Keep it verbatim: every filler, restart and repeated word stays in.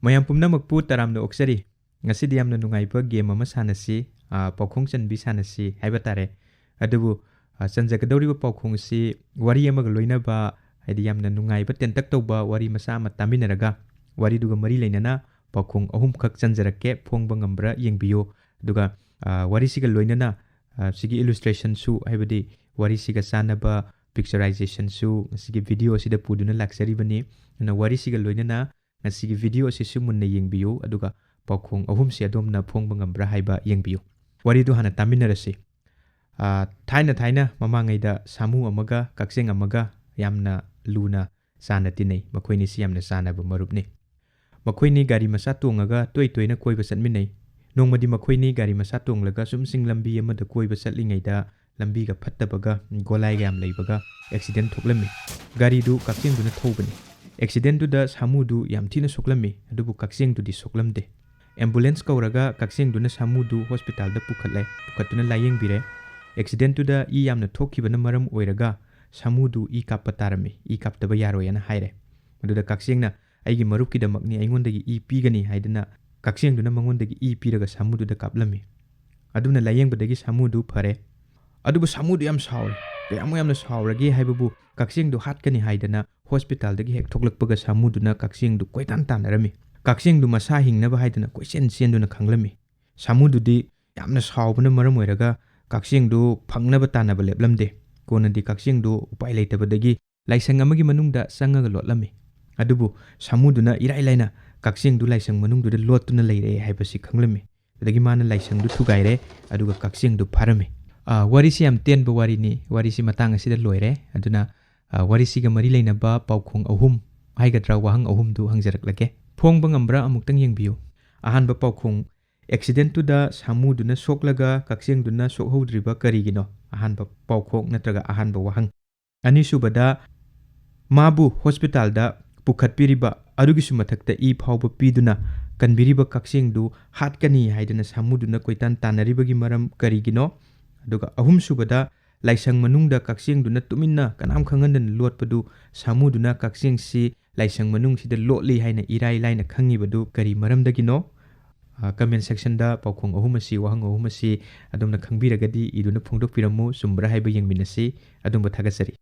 ꯃꯌꯥꯝ ꯄꯨꯝꯅꯃꯛꯄꯨ ꯇꯔꯥꯝꯅ ꯑꯣꯛꯆꯔꯤ꯫ ꯉꯁꯤꯗꯤ ꯌꯥꯝꯅ ꯅꯨꯡꯉꯥꯏꯕ game ꯑꯃ ꯁꯥꯟꯅꯁꯤ, ꯑ, ꯄꯥꯎꯈꯣꯡ ꯆꯟꯕꯤ ꯁꯥꯟꯅꯁꯤ ꯍꯥꯏꯕ ꯇꯥꯔꯦ꯫ ꯑꯗꯨꯕꯨ, ꯑ, ꯆꯟꯖꯒꯗꯧꯔꯤꯕ ꯄꯥꯎꯈꯣꯡ ꯑꯁꯤ ꯋꯥꯔꯤ ꯑꯃꯒ ꯂꯣꯏꯅꯕ, ꯍꯥꯏꯗꯤ ꯌꯥꯝꯅ ꯅꯨꯡꯉꯥꯏꯕ ꯇꯦꯟꯇꯛ ꯇꯧꯕ ꯋꯥꯔꯤ ꯃꯆꯥ ꯑꯃ ꯇꯥꯃꯤꯟꯅꯔꯒ, ꯋꯥꯔꯤꯗꯨꯒ ꯃꯔꯤ ꯂꯩꯅꯅ ꯄꯥꯎꯈꯣꯡ ꯑꯍꯨꯝꯈꯛ ꯆꯟꯖꯔꯛꯀꯦ, ꯐꯣꯡꯕ ꯉꯝꯕ꯭ꯔꯥ ꯌꯦꯡꯕꯤꯌꯨ꯫ ꯑꯗꯨꯒ, ꯑ, ꯋꯥꯔꯤꯁꯤꯒ ꯂꯣꯏꯅꯅ, ꯑ, ꯁꯤꯒꯤ illustrationꯁꯨ, ꯍꯥꯏꯕꯗꯤ ꯋꯥꯔꯤꯁꯤꯒ ꯆꯥꯟꯅꯕ picturizationꯁꯨ ꯉꯁꯤꯒꯤ video ꯑꯁꯤꯗ ꯄꯨꯗꯨꯅ ꯂꯥꯛꯆꯔꯤꯕꯅꯤ꯫ ꯑꯗꯨꯅ ꯋꯥꯔꯤꯁꯤꯒ ꯂꯣꯏꯅꯅ ꯉꯁꯤꯒꯤ video ꯑꯁꯤꯁꯨ ꯃꯨꯟꯅ ꯌꯦꯡꯕꯤꯌꯨ, ꯑꯗꯨꯒ ꯄꯥꯎꯈꯣꯡ ꯑꯍꯨꯝꯁꯤ ꯑꯗꯣꯝꯅ ꯐꯣꯡꯕ ꯉꯝꯕ꯭ꯔꯥ ꯍꯥꯏꯕ ꯌꯦꯡꯕꯤꯌꯨ꯫ ꯋꯥꯔꯤꯗꯨ ꯍꯥꯟꯅ ꯇꯥꯃꯤꯟꯅꯔꯁꯤ꯫ ꯑ, ꯊꯥꯏꯅ ꯊꯥꯏꯅ ꯃꯃꯥꯡꯉꯩꯗ ꯁꯥꯃꯨ ꯑꯃꯒ ꯀꯛꯆꯦꯡ ꯑꯃꯒ ꯌꯥꯝꯅ ꯂꯨꯅ ꯆꯥꯟꯅ ꯇꯤꯟꯅꯩ꯫ ꯃꯈꯣꯏꯅꯤꯁꯤ ꯌꯥꯝꯅ ꯆꯥꯟꯅꯕ ꯃꯔꯨꯞꯅꯤ꯫ ꯃꯈꯣꯏꯅꯤ ꯒꯥꯔꯤ ꯃꯆꯥ ꯇꯣꯡꯉꯒ ꯇꯣꯏ ꯇꯣꯏꯅ ꯀꯣꯏꯕ ꯆꯠꯃꯤꯟꯅꯩ꯫ ꯅꯣꯡꯃꯗꯤ ꯃꯈꯣꯏꯅꯤ ꯒꯥꯔꯤ ꯃꯆꯥ ꯇꯣꯡꯂꯒ ꯁꯨꯝ ꯆꯤꯡ ꯂꯝꯕꯤ ꯑꯃꯗ ꯀꯣꯏꯕ ꯆꯠꯂꯤꯉꯩꯗ ꯂꯝꯕꯤꯒ ꯐꯠꯇꯕꯒ ꯒꯣꯂꯥꯏꯒ ꯌꯥꯝ ꯂꯩꯕꯒ accident ꯊꯣꯛꯂꯝꯃꯤ꯫ ꯒꯥꯔꯤꯗꯨ ꯀꯛꯆꯦꯡꯗꯨꯅ ꯊꯧꯕꯅꯤ꯫ Accidentꯗꯨꯗ ꯁꯥꯃꯨꯗꯨ ꯌꯥꯝ ꯊꯤꯅ ꯁꯣꯛꯂꯝꯃꯤ, ꯑꯗꯨꯕꯨ ꯀꯛꯆꯦꯡꯗꯨꯗꯤ ꯁꯣꯛꯂꯝꯗꯦ꯫ Ambulance ꯀꯧꯔꯒ ꯀꯛꯆꯦꯡꯗꯨꯅ ꯁꯥꯃꯨꯗꯨ hospitalꯗ ꯄꯨꯈꯠꯂꯦ, ꯄꯨꯈꯠꯇꯨꯅ ꯂꯥꯌꯦꯡꯕꯤꯔꯦ꯫ Accidentꯇꯨꯗ ꯏ ꯌꯥꯝꯅ ꯊꯣꯛꯈꯤꯕꯅ ꯃꯔꯝ ꯑꯣꯏꯔꯒ ꯁꯥꯃꯨꯗꯨ ꯏ ꯀꯥꯞꯄ ꯇꯥꯔꯝꯃꯤ, ꯏ ꯀꯥꯞꯇꯕ ꯌꯥꯔꯣꯏꯅ ꯍꯥꯏꯔꯦ꯫ ꯑꯗꯨꯗ ꯀꯛꯆꯦꯡꯅ "ꯑꯩꯒꯤ ꯃꯔꯨꯞꯀꯤꯗꯃꯛꯅꯤ, ꯑꯩꯉꯣꯟꯗꯒꯤ ꯏ ꯄꯤꯒꯅꯤ" ꯍꯥꯏꯗꯅ ꯀꯛꯆꯦꯡꯗꯨꯅ ꯃꯉꯣꯟꯗꯒꯤ ꯏ ꯄꯤꯔꯒ ꯁꯥꯃꯨꯗꯨꯗ ꯀꯥꯞꯂꯝꯃꯤ꯫ ꯑꯗꯨꯅ ꯂꯥꯌꯦꯡꯕꯗꯒꯤ ꯁꯥꯃꯨꯗꯨ ꯐꯔꯦ꯫ ꯑꯗꯨꯕꯨ ꯁꯥꯃꯨꯗꯨ ꯌꯥꯝ ꯁꯥꯎꯔꯦ꯫ ꯀꯌꯥꯃꯨꯛ ꯌꯥꯝꯅ ꯁꯥꯎꯔꯒꯦ ꯍꯥꯏꯕꯕꯨ, ꯀꯛꯆꯦꯡꯗꯨ ꯍꯥꯠꯀꯅꯤ ꯍꯥꯏꯗꯅ hospitalꯗꯒꯤ ꯍꯦꯛ ꯊꯣꯛꯂꯛꯄꯒ ꯁꯥꯃꯨꯗꯨꯅ ꯀꯛꯆꯦꯡꯗꯨ ꯀꯣꯏꯇꯥꯟ ꯇꯥꯟꯅꯔꯝꯃꯤ꯫ ꯀꯛꯆꯦꯡꯗꯨ ꯃꯁꯥ ꯍꯤꯡꯅꯕ ꯍꯥꯏꯗꯅ ꯀꯣꯏꯆꯦꯟ ꯆꯦꯟꯗꯨꯅ ꯈꯪꯂꯝꯃꯤ꯫ ꯁꯥꯃꯨꯗꯨꯗꯤ ꯌꯥꯝꯅ ꯁꯥꯎꯕꯅ ꯃꯔꯝ ꯑꯣꯏꯔꯒ ꯀꯛꯆꯦꯡꯗꯨ ꯐꯪꯅꯕ ꯇꯥꯟꯅꯕ ꯂꯦꯞꯂꯝꯗꯦ꯫ ꯀꯣꯟꯅꯗꯤ ꯀꯛꯆꯦꯡꯗꯨ ꯎꯄꯥꯏ ꯂꯩꯇꯕꯗꯒꯤ ꯂꯥꯏꯁꯪ ꯑꯃꯒꯤ ꯃꯅꯨꯡꯗ ꯆꯪꯉꯒ ꯂꯣꯠꯂꯝꯃꯤ꯫ ꯑꯗꯨꯕꯨ ꯁꯥꯃꯨꯗꯨꯅ ꯏꯔꯥꯏ ꯂꯥꯏꯅ ꯀꯛꯆꯦꯡꯗꯨ ꯂꯥꯏꯁꯪ ꯃꯅꯨꯡꯗꯨꯗ ꯂꯣꯠꯇꯨꯅ ꯂꯩꯔꯦ ꯍꯥꯏꯕꯁꯤ ꯈꯪꯂꯝꯃꯤ꯫ ꯑꯗꯒꯤ ꯃꯥꯅ ꯂꯥꯏꯁꯪꯗꯨ ꯊꯨꯒꯥꯏꯔꯦ, ꯑꯗꯨꯒ ꯀꯛꯆꯦꯡꯗꯨ ꯐꯥꯔꯝꯃꯤ꯫ ꯑ, ꯋꯥꯔꯤꯁꯤ ꯌꯥꯝ ꯇꯦꯟꯕ ꯋꯥꯔꯤꯅꯤ꯫ ꯋꯥꯔꯤꯁꯤ ꯃꯇꯥꯡ ꯑꯁꯤꯗ ꯂꯣꯏꯔꯦ꯫ ꯑꯗꯨꯅ, ꯑ, ꯋꯥꯔꯤꯁꯤꯒ ꯃꯔꯤ ꯂꯩꯅꯕ ꯄꯥꯎꯈꯣꯡ ꯑꯍꯨꯝ ꯍꯥꯏꯒꯗ꯭ꯔꯥ, ꯋꯥꯍꯪ ꯑꯍꯨꯝꯗꯨ ꯍꯪꯖꯔꯛꯂꯒꯦ꯫ ꯐꯣꯡꯕ ꯉꯝꯕ꯭ꯔꯥ ꯑꯃꯨꯛꯇꯪ ꯌꯦꯡꯕꯤꯌꯨ꯫ ꯑꯍꯥꯟꯕ ꯄꯥꯎꯈꯣꯡ, accidentꯇꯨꯗ ꯁꯥꯃꯨꯗꯨꯅ ꯁꯣꯛꯂꯒ ꯀꯛꯆꯦꯡꯗꯨꯅ ꯁꯣꯛꯍꯧꯗ꯭ꯔꯤꯕ ꯀꯔꯤꯒꯤꯅꯣ? ꯑꯍꯥꯟꯕ ꯄꯥꯎꯈꯣꯡ ꯅꯠꯇ꯭ꯔꯒ ꯑꯍꯥꯟꯕ ꯋꯥꯍꯪ꯫ ꯑꯅꯤꯁꯨꯕꯗ, ꯃꯥꯕꯨ hospitalꯗ ꯄꯨꯈꯠꯄꯤꯔꯤꯕ, ꯑꯗꯨꯒꯤꯁꯨ ꯃꯊꯛꯇ ꯏ ꯐꯥꯎꯕ ꯄꯤꯗꯨꯅ ꯀꯟꯕꯤꯔꯤꯕ ꯀꯛꯆꯦꯡꯗꯨ ꯍꯥꯠꯀꯅꯤ ꯍꯥꯏꯗꯅ ꯁꯥꯃꯨꯗꯨꯅ ꯀꯣꯏꯇꯥꯟ ꯇꯥꯟꯅꯔꯤꯕꯒꯤ ꯃꯔꯝ ꯀꯔꯤꯒꯤꯅꯣ? ꯑꯗꯨꯒ ꯑꯍꯨꯝꯁꯨꯕꯗ, ꯂꯥꯏꯁꯪ ꯃꯅꯨꯡꯗ ꯀꯛꯆꯦꯡꯗꯨꯅ ꯇꯨꯃꯤꯟꯅ ꯀꯅꯥꯝ ꯈꯪꯍꯟꯗꯅ ꯂꯣꯠꯄꯗꯨ ꯁꯥꯃꯨꯗꯨꯅ ꯀꯛꯆꯦꯡꯁꯤ ꯂꯥꯏꯁꯪ ꯃꯅꯨꯡꯁꯤꯗ ꯂꯣꯠꯂꯤ ꯍꯥꯏꯅ ꯏꯔꯥꯏ ꯂꯥꯏꯅ ꯈꯪꯉꯤꯕꯗꯨ ꯀꯔꯤ ꯃꯔꯝꯗꯒꯤꯅꯣ? ꯀꯃꯦꯟ ꯁꯦꯛꯁꯟꯗ ꯄꯥꯎꯈꯣꯡ ꯑꯍꯨꯝ ꯑꯁꯤ, ꯋꯥꯍꯪ ꯑꯍꯨꯝ ꯑꯁꯤ ꯑꯗꯣꯝꯅ ꯈꯪꯕꯤꯔꯒꯗꯤ ꯏꯗꯨꯅ ꯐꯣꯡꯗꯣꯛꯄꯤꯔꯝꯃꯨ꯫ ꯆꯨꯝꯕ꯭ꯔꯥ ꯍꯥꯏꯕ ꯌꯦꯡꯃꯤꯟꯅꯁꯤ꯫ ꯑꯗꯣꯝꯕꯨ ꯊꯥꯒꯠꯆꯔꯤ꯫